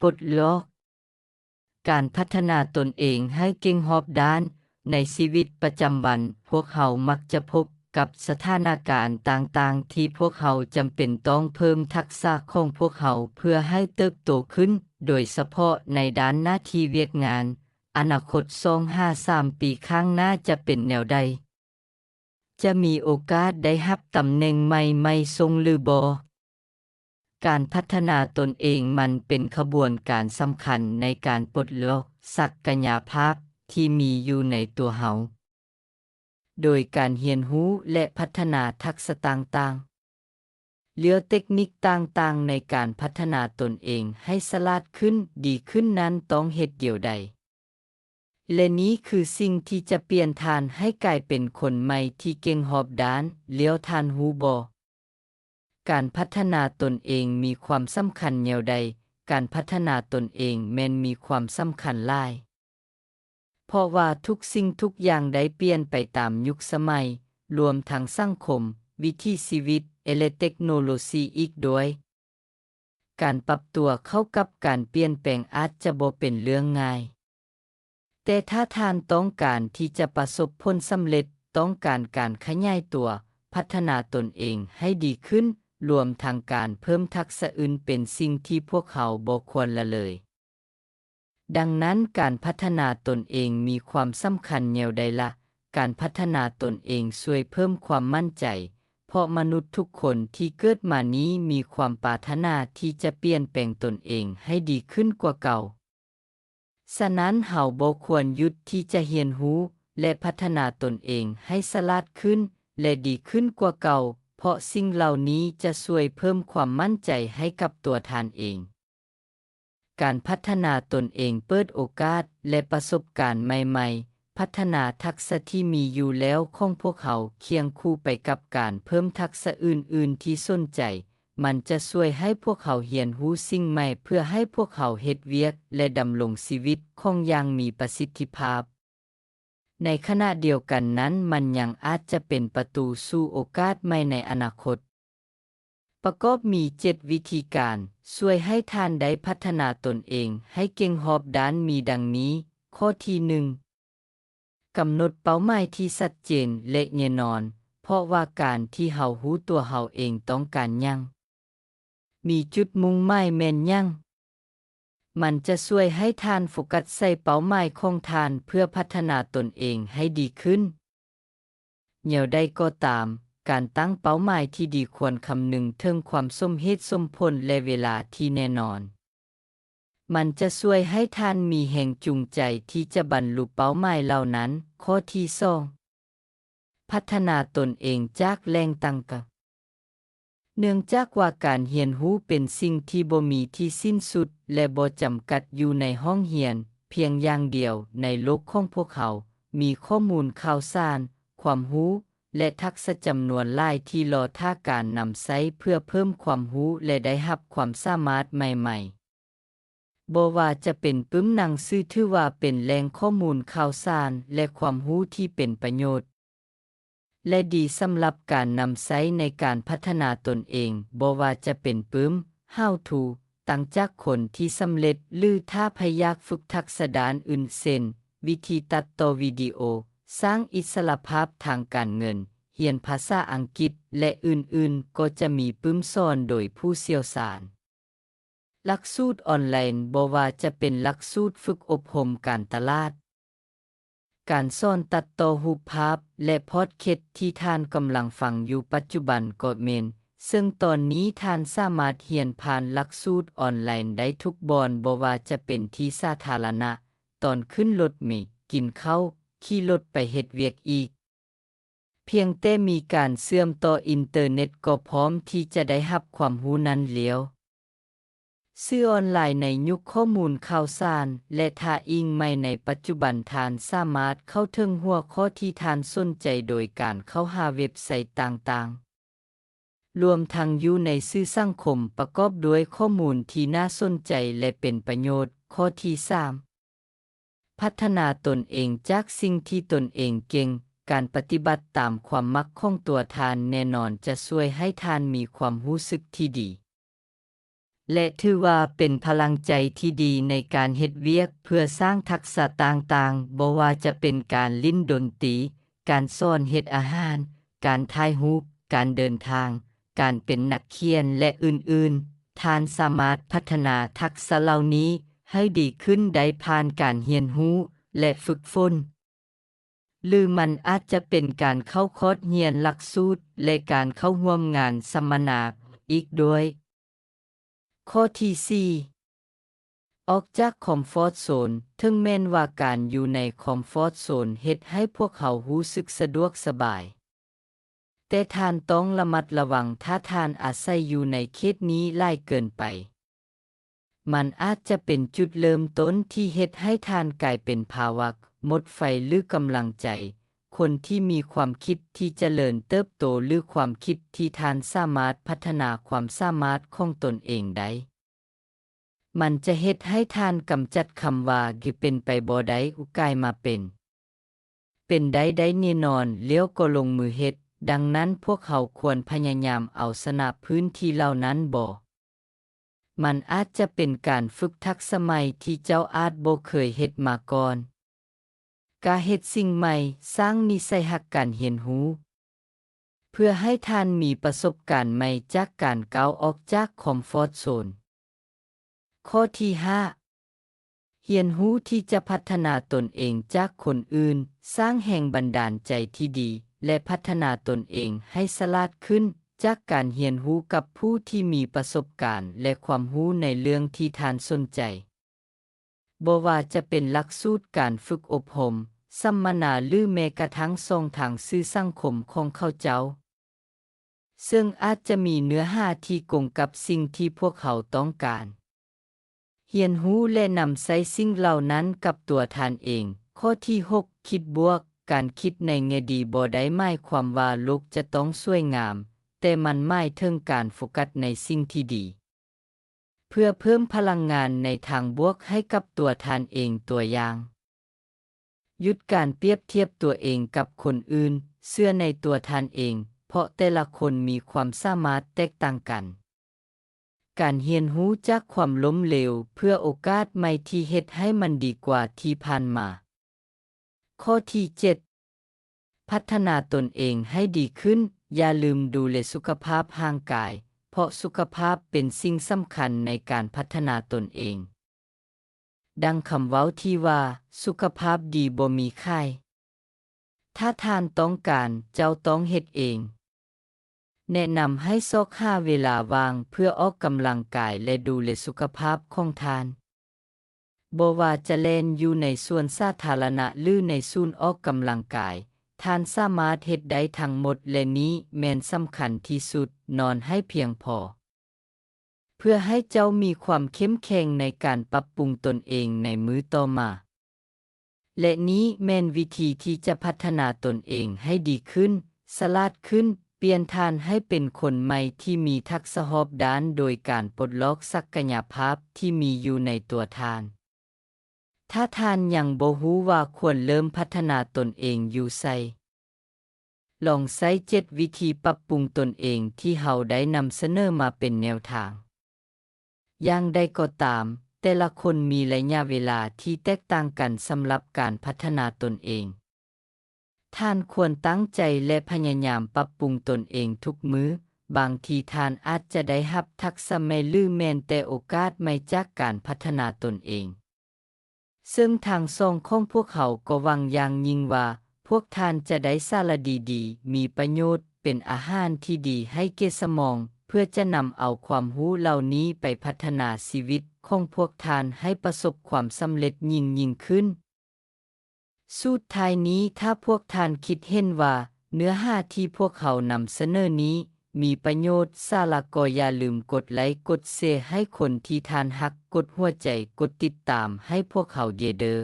ປົດລັອກ. ການພັດທະນາຕົນເອງໃຫ້ເກັ່ງຮອບດ້ານ. ໃນຊີວິດປະຈຳວັນ, ພວກເຮົາມັກຈະພົບກັບສະຖານະການຕ່າງໆ ທີ່ພວກເຮົາຈຳເປັນຕ້ອງເພີ່ມທັກສະຂອງພວກເຮົາເພື່ອໃຫ້ເຕີບໂຕຂຶ້ນ, ໂດຍສະເພາະໃນດ້ານໜ້າທີ່ວຽກງານ. ອະນາຄົດສອງຫາສາມປີຂ້າງໜ້າຈະເປັນແນວໃດ? ຈະມີໂອກາດໄດ້ຮັບຕຳແໜ່ງໃໝ່ໆສົ່ງຫຼືບໍ່? ການພັດທະນາຕົນເອງມັນເປັນຂະບວນການສຳຄັນໃນການປົດລັອກສັກກະຍະພາບທີ່ມີຢູ່ໃນຕົວເຮົາ, ໂດຍການຮຽນຮູ້ ແລະ ພັດທະນາທັກສະຕ່າງໆ. ແລ້ວເຕັກນິກຕ່າງໆໃນການພັດທະນາຕົນເອງໃຫ້ສະຫຼາດຂຶ້ນ, ດີຂຶ້ນນັ້ນຕ້ອງເຮັດດຽວໃດ? ແລະ ນີ້ຄືສິ່ງທີ່ຈະປ່ຽນທ່ານໃຫ້ກາຍເປັນຄົນໃໝ່ທີ່ເກັ່ງຮອບດ້ານ. ແລ້ວທ່ານຮູ້ບໍ່? ການພັດທະນາຕົນເອງມີຄວາມສຳຄັນແນວໃດ? ການພັດທະນາຕົນເອງແມ່ນມີຄວາມສຳຄັນຫຼາຍ, ເພາະວ່າທຸກສິ່ງທຸກຢ່າງໄດ້ປ່ຽນໄປຕາມຍຸກສະໄໝ, ລວມທັງສັງຄົມ, ວິຖີຊີວິດ ແລະ ເຕັກໂນໂລຊີອີກດ້ວຍ. ການປັບຕົວເຂົ້າກັບການປ່ຽນແປງອາດຈະບໍ່ເປັນເລື່ອງງ່າຍ, ແຕ່ຖ້າທ່ານຕ້ອງການທີ່ຈະປະສົບຜົນສຳເລັດ, ຕ້ອງການການຂະຫຍາຍຕົວ, ພັດທະນາຕົນເອງໃຫ້ດີຂຶ້ນ, ລວມທັງການເພີ່ມທັກສະອື່ນ ເປັນສິ່ງທີ່ພວກເຮົາບໍ່ຄວນລະເລີຍ. ດັ່ງນັ້ນ, ການພັດທະນາຕົນເອງມີຄວາມສຳຄັນແນວໃດລະ? ການພັດທະນາຕົນເອງຊ່ວຍເພີ່ມຄວາມໝັ້ນໃຈ, ເພາະມະນຸດທຸກຄົນທີ່ເກີດມານີ້ມີຄວາມປາດຖະໜາທີ່ຈະປ່ຽນແປງຕົນເອງໃຫ້ດີຂຶ້ນກວ່າເກົ່າ. ສະນັ້ນ, ເຮົາບໍ່ຄວນຢຸດທີ່ຈະຮຽນຮູ້ ແລະ ພັດທະນາຕົນເອງໃຫ້ສະຫຼາດຂຶ້ນ ແລະ ດີຂຶ້ນກວ່າເກົ່າ, ເພາະສິ່ງເຫຼົ່ານີ້ຈະຊ່ວຍເພີ່ມຄວາມໝັ້ນໃຈໃຫ້ກັບຕົວທ່ານເອງ. ການພັດທະນາຕົນເອງເປີດໂອກາດ ແລະ ປະສົບການໃໝ່ໆ, ພັດທະນາທັກສະທີ່ມີຢູ່ແລ້ວຂອງພວກເຮົາຄຽງຄູ່ໄປກັບການເພີ່ມທັກສະອື່ນໆທີ່ສົນໃຈ. ມັນຈະຊ່ວຍໃຫ້ພວກເຮົາຮຽນຮູ້ສິ່ງໃໝ່ເພື່ອໃຫ້ພວກເຮົາເຮັດວຽກ ແລະ ດຳລົງຊີວິດຂອງຢ່າງມີປະສິດທິພາບ. ໃນຂະນະດຽວກັນນັ້ນ, ມັນຍັງອາດຈະເປັນປະຕູສູ່ໂອກາດໃໝ່ໃນອະນາຄົດ. ປະກອບມີເຈັດວິທີການຊ່ວຍໃຫ້ທ່ານໄດ້ພັດທະນາຕົນເອງໃຫ້ເກັ່ງຮອບດ້ານມີດັ່ງນີ້. ຂໍ້ທີໜຶ່ງ, ກຳນົດເປົ້າໝາຍທີ່ຊັດເຈນ ແລະ ແນ່ນອນ, ເພາະວ່າການທີ່ເຮົາຮູ້ຕົວເຮົາເອງຕ້ອງການຫຍັງ, ມີຈຸດມຸ່ງໝາຍແມ່ນຫຍັງ, ມັນຈະຊ່ວຍໃຫ້ທ່ານໂຟກັດໃສ່ເປົ້າໝາຍຂອງທ່ານເພື່ອພັດທະນາຕົນເອງໃຫ້ດີຂຶ້ນ. ແນວໃດກໍຕາມ, ການຕັ້ງເປົ້າໝາຍທີ່ດີຄວນຄຳນຶງເຖິງຄວາມສົມເຫດສົມຜົນ ແລະ ເວລາທີ່ແນ່ນອນ. ມັນຈະຊ່ວຍໃຫ້ທ່ານມີແຮງຈູງໃຈທີ່ຈະບັນລຸເປົ້າໝາຍເຫຼົ່ານັ້ນ. ຂໍ້ທີສອງ, ພັດທະນາຕົນເອງຈາກແຫຼ່ງຕ່າງໆ. ເນື່ອງຈາກວ່າການຮຽນຮູ້ເປັນສິ່ງທີ່ບໍ່ມີທີ່ສິ້ນສຸດ ແລະ ບໍ່ຈຳກັດຢູ່ໃນຫ້ອງຮຽນພຽງຢ່າງດຽວ, ໃນໂລກຂອງພວກເຮົາມີຂໍ້ມູນຂ່າວສານ, ຄວາມຮູ້ ແລະ ທັກສະຈຳນວນຫຼາຍທີ່ລໍຖ້າການນຳໃຊ້ເພື່ອເພີ່ມຄວາມຮູ້ ແລະ ໄດ້ຮັບຄວາມສາມາດໃໝ່ໆ. ບໍ່ວ່າຈະເປັນປຶ້ມໜັງສື ຖືວ່າເປັນແຫຼ່ງຂໍ້ມູນຂ່າວສານ ແລະ ຄວາມຮູ້ທີ່ເປັນປະໂຫຍດ ແລະ ດີສຳລັບການນຳໃຊ້ໃນການພັດທະນາຕົນເອງ, ບໍ່ວ່າຈະເປັນປຶ້ມ How to ຕັ້ງຈາກຄົນທີ່ສຳເລັດ ຫຼື ຖ້າໃຜຢາກຝຶກທັກສະດ້ານອື່ນ ເຊັ່ນ ວິທີຕັດຕໍ່ວິດີໂອ, ສ້າງອິດສະຫຼະພາບທາງການເງິນ, ຮຽນພາສາອັງກິດ ແລະ ອື່ນໆ, ກໍຈະມີປຶ້ມສອນໂດຍຜູ້ຊ່ຽວຊານ. ຫຼັກສູດອອນລາຍ, ບໍ່ວ່າຈະເປັນຫຼັກສູດຝຶກອົບຮົມການຕະຫຼາດ, ການສອນຕັດຕໍ່ຮູບພາບ ແລະ ພອດແຄສທີ່ທ່ານກຳລັງຟັງຢູ່ປັດຈຸບັນກໍແມ່ນ, ເຊິ່ງຕອນນີ້ທ່ານສາມາດຮຽນຜ່ານຫຼັກສູດອອນລາຍໄດ້ທຸກບ່ອນ, ບໍ່ວ່າຈະເປັນທີ່ສາທາລະນະ, ຕອນຂຶ້ນລົດເມ, ກິນເຂົ້າ, ຂີ່ລົດໄປເຮັດວຽກອີກ. ພຽງແຕ່ມີການເຊື່ອມຕໍ່ອິນເຕີເນັດກໍພ້ອມທີ່ຈະໄດ້ຮັບຄວາມຮູ້ນັ້ນແລ້ວ. ສື່ອອນລາຍໃນຍຸກຂໍ້ມູນຂ່າວສານ ແລະ ທ່າອີງໃໝ່ໃນປັດຈຸບັນ, ທ່ານສາມາດເຂົ້າເຖິງຫົວຂໍ້ທີ່ທ່ານສົນໃຈໂດຍການເຂົ້າຫາເວັບໄຊຕ່າງໆ, ລວມທັງຢູ່ໃນສື່ສັງຄົມປະກອບດ້ວຍຂໍ້ມູນທີ່ໜ້າສົນໃຈ ແລະ ເປັນປະໂຫຍດ. ຂໍ້ທີສາມ, ພັດທະນາຕົນເອງຈາກສິ່ງທີ່ຕົນເອງເກັ່ງ. ການປະຕິບັດຕາມຄວາມມັກຂອງຕົວທ່ານແນ່ນອນຈະຊ່ວຍໃຫ້ທ່ານມີຄວາມຮູ້ສຶກທີ່ດີ. ແລະ ຖືວ່າເປັນພະລັງໃຈທີ່ດີໃນການເຮັດວຽກເພື່ອສ້າງທັກສະຕ່າງໆ, ບໍ່ວ່າຈະເປັນການຫຼິ້ນດົນຕີ, ການສອນເຮັດອາຫານ, ການຖ່າຍຮູບ, ການເດີນທາງ, ການເປັນນັກຂຽນ ແລະ ອື່ນໆ. ທ່ານສາມາດພັດທະນາທັກສະເຫຼົ່ານີ້ໃຫ້ດີຂຶ້ນໄດ້ຜ່ານການຮຽນຮູ້ ແລະ ຝຶກຝົນ. ຫຼືມັນອາດຈະເປັນການເຂົ້າຄອດຮຽນຫຼັກສູດ ແລະ ການເຂົ້າຮ່ວມງານສຳມະນາອີກດ້ວຍ. ຂໍ້ທີສີ່ ອອກຈາກຄອມຟອດໂຊນ. ເຖິງແມ່ນວ່າການຢູ່ໃນຄອມຟອດໂຊນເຮັດໃຫ້ພວກເຮົາຮູ້ສຶກສະດວກສະບາຍ, ແຕ່ທ່ານຕ້ອງລະມັດລະວັງຖ້າທ່ານອາໄສຢູ່ໃນເຂດນີ້ຫຼາຍເກີນໄປ. ມັນອາດຈະເປັນຈຸດເລີ່ມຕົ້ນທີ່ເຮັດໃຫ້ທ່ານກາຍເປັນພາວະໝົດໄຟ ຫຼື ກຳລັງໃຈ, ຄົນທີ່ມີຄວາມຄິດທີ່ຈະເລີນເຕີບໂຕ ຫຼື ຄວາມຄິດທີ່ທ່ານສາມາດພັດທະນາຄວາມສາມາດຂອງຕົນເອງໄດ້. ມັນຈະເຮັດໃຫ້ທ່ານກຳຈັດຄຳວ່າ ກະເປັນໄປບໍ່ໄດ້ ກາຍມາເປັນ ເປັນໄດ້ໄດ້ແນ່ນອນ ແລ້ວກໍລົງມືເຮັດ. ດັ່ງນັ້ນ, ພວກເຮົາຄວນພະຍາຍາມເອົາຊະນະພື້ນທີ່ເຫຼົ່ານັ້ນບໍ? ມັນອາດຈະເປັນການຝຶກທັກສະໃໝທີ່ເຈົ້າອາດບໍ່ເຄີຍເຮັດມາກ່ອນ. ການເຮັດສິ່ງໃໝ່, ສ້າງນິໄສຮັກການຮຽນຮູ້ ເພື່ອໃຫ້ທ່ານມີປະສົບການໃໝ່ຈາກການກ້າວອອກຈາກຄອມຟອດໂຊນ. ຂໍ້ທີຫ້າ ຮຽນຮູ້ທີ່ຈະພັດທະນາຕົນເອງຈາກຄົນອື່ນ, ສ້າງແຮງບັນດານໃຈທີ່ດີ ແລະ ພັດທະນາຕົນເອງໃຫ້ສະຫຼາດຂຶ້ນຈາກການຮຽນຮູ້ກັບຜູ້ທີ່ມີປະສົບການ ແລະ ຄວາມຮູ້ໃນເລື່ອງທີ່ທ່ານສົນໃຈ. ບໍ່ວ່າຈະເປັນຫຼັກສູດການຝຶກອົບຮົມ, ສຳມະນາ ຫຼື ແມ້ກະທັ່ງຊ່ອງທາງສື່ສັງຄົມຂອງເຂົາເຈົ້າ, ເຊິ່ງອາດຈະມີເນື້ອຫາທີ່ກົງກັບສິ່ງທີ່ພວກເຂົາຕ້ອງການ. ຮຽນຮູ້ ແລະ ນຳໃຊ້ສິ່ງເຫຼົ່ານັ້ນກັບຕົວທ່ານເອງ. ຂໍ້ທີຫົກ ຄິດບວກ. ການຄິດໃນແງ່ດີບໍ່ໄດ້ໝາຍຄວາມວ່າໂລກຈະຕ້ອງສວຍງາມ, ແຕ່ມັນໝາຍເຖິງການໂຟກັສໃນສິ່ງທີ່ດີ ເພື່ອເພີ່ມພະລັງງານໃນທາງບວກໃຫ້ກັບຕົວທ່ານເອງ. ຕົວຢ່າງ, ຢຸດການປຽບທຽບຕົວເອງກັບຄົນອື່ນ, ເຊື່ອໃນຕົວທ່ານເອງ, ເພາະແຕ່ລະຄົນມີຄວາມສາມາດແຕກຕ່າງກັນ. ການຮຽນຮູ້ຈາກຄວາມລົ້ມເຫຼວ ເພື່ອໂອກາດໃໝ່ທີ່ເຮັດໃຫ້ມັນດີກວ່າທີ່ຜ່ານມາ. ຂໍ້ທີເຈັດ ພັດທະນາຕົນເອງໃຫ້ດີຂຶ້ນ. ຢ່າລືມດູແລສຸຂະພາບຮ່າງກາຍ, ເພາະສຸຂະພາບເປັນສິ່ງສຳຄັນໃນການພັດທະນາຕົນເອງ. ດັ່ງຄຳເວົ້າທີ່ວ່າ, ສຸຂະພາບດີບໍ່ມີຂາຍ. ຖ້າທ່ານຕ້ອງການ, ເຈົ້າຕ້ອງເຮັດເອງ. ແນະນຳໃຫ້ຊອກຫາເວລາວ່າງເພື່ອອອກກຳລັງກາຍ ແລະ ດູແລສຸຂະພາບຂອງທ່ານ. ບໍ່ວ່າຈະແລ່ນຢູ່ໃນສວນສາທາລະນະ ຫຼື ໃນສູນອອກກຳລັງກາຍ, ທ່ານສາມາດເຮັດໄດ້ທັງໝົດ ແລະ ນີ້ແມ່ນສຳຄັນທີ່ສຸດ, ນອນໃຫ້ພຽງພໍ. ເພື່ອໃຫ້ເຈົ້າມີຄວາມເຂັ້ມແຂງໃນການປັບປຸງຕົນເອງໃນມື້ຕໍ່ມາ. ແລະ ນີ້ແມ່ນວິທີທີ່ຈະພັດທະນາຕົນເອງໃຫ້ດີຂຶ້ນ, ສະຫຼາດຂຶ້ນ, ປ່ຽນທ່ານໃຫ້ເປັນຄົນໃໝ່ທີ່ມີທັກສະຮອບດ້ານໂດຍການປົດລອກສັກກະຍະພາບທີ່ມີຢູ່ໃນຕົວທ່ານ. ຖ້າທ່ານຍັງບໍ່ຮູ້ວ່າຄວນເລີ່ມພັດທະນາຕົນເອງຢູ່ໃສ, ລອງໃຊ້ເຈັດວິທີປັບປຸງຕົນເອງທີ່ເຮົາໄດ້ນຳສະເໜີມາເປັນແນວທາງ. ຢ່າງໃດກໍຕາມ, ແຕ່ລະຄົນມີໄລຍະເວລາທີ່ແຕກຕ່າງກັນສຳລັບການພັດທະນາຕົນເອງ. ທ່ານຄວນຕັ້ງໃຈ ແລະ ພະຍາຍາມປັບປຸງຕົນເອງທຸກມື້. ບາງທີທ່ານອາດຈະໄດ້ຮັບທັກສະໃໝ່ ຫຼື ແມ່ນແຕ່ໂອກາດໃໝ່ຈາກການພັດທະນາຕົນເອງ. ເຊິ່ງທາງຊ່ອງຂອງພວກເຮົາກໍຫວັງຢ່າງຍິ່ງວ່າ ພວກທ່ານຈະໄດ້ສາລະດີໆ, ມີປະໂຫຍດ, ເປັນອາຫານທີ່ດີໃຫ້ແກ່ສະໝອງ, ເພື່ອຈະນຳເອົາຄວາມຮູ້ເຫຼົ່ານີ້ໄປພັດທະນາຊີວິດຂອງພວກທ່ານໃຫ້ປະສົບຄວາມສຳເລັດຍິ່ງໆຂຶ້ນ. ສຸດທ້າຍນີ້, ຖ້າພວກທ່ານຄິດເຫັນວ່າເນື້ອຫາທີ່ພວກເຮົານຳສະເໜີນີ້ມີປະໂຫຍດ, ສາລະ, ກໍຢ່າລືມກົດໄລ, ກົດແຊໃຫ້ຄົນທີ່ທ່ານຮັກ, ກົດຫົວໃຈ, ກົດຕິດຕາມໃຫ້ພວກເຮົາເດີ.